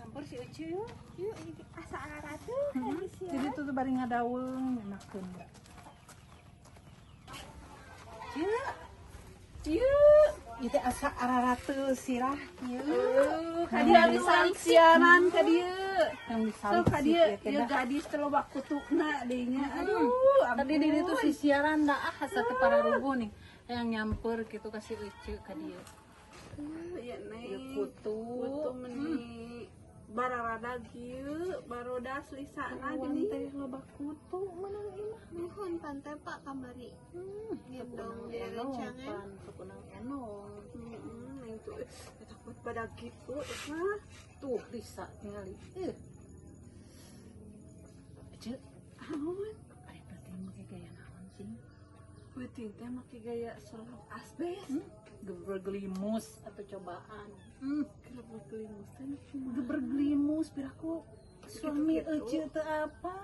Campur si Ucu yuk. Yuk, ini asa aratuh kan sih. Jadi tuh bari ngadaweung enakeun. Cieu. Cieu. Ieu teh asa araratuh sirah kieu. Ka dieu disalik siaran ka dieu. Yang So disalik ka dieu ieu gadis teh loba kutuna deui nya. Aduh, tadi di ditu si siaran dah ah asa teu pararuguh nih. Yang nyamper gitu ka si Ucu ka dieu. Ya neng. Ieu kutu. Kutu meni bararada kieu, barodas lisana Awan gini. Teh loba kutu menang imah. Nuhun pantai Pak kamari. Gendong Sok di rencangan. Sok unang enong. Heeh, neng tuh eta kuat pada gitu mah. Tuh bisa tingali. Eh. Ceu, Awan. Ari penting make gaya naon sih? Peuting teh make gaya sorok asbes. Geber gelimus atau cobaan. Kenapa gelimus teh kumaha? Geber gelimus piraku suami Gitu-gitu. Ece teu apa?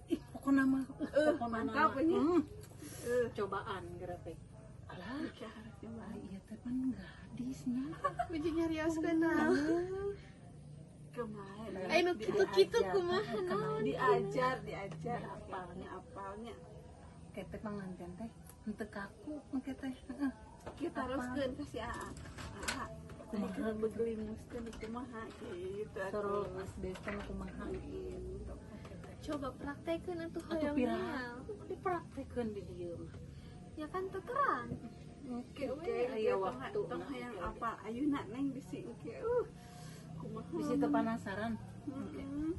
Ih, pokona mah pokona mantap mah. ini. Cobaan gerepek. Alah, Mikir harapnya mah. ari ieu teh pan gadisnya. Baju nyarioskeun naon. Kemarin Ayo nu kitu-kitu kumaha naon. Diajar, diajar apalnya apalnya. Kete panganten teh henteu kaku engke teh. Heeh. Kita teruskeun ka si Aa. Aa, kumaha begelimus teh nu kumaha gitu. Sorol asbes teh nu kumaha? Gitu. Coba praktekeun atuh Atuh hoyong pira ningal. Dipraktekeun di dieu mah. Ya kan teu terang. Engke we Oke, aya waktu. Tong hayang apal ayeuna neng bisi engke kumaha. Bisi teu penasaran. Heeh.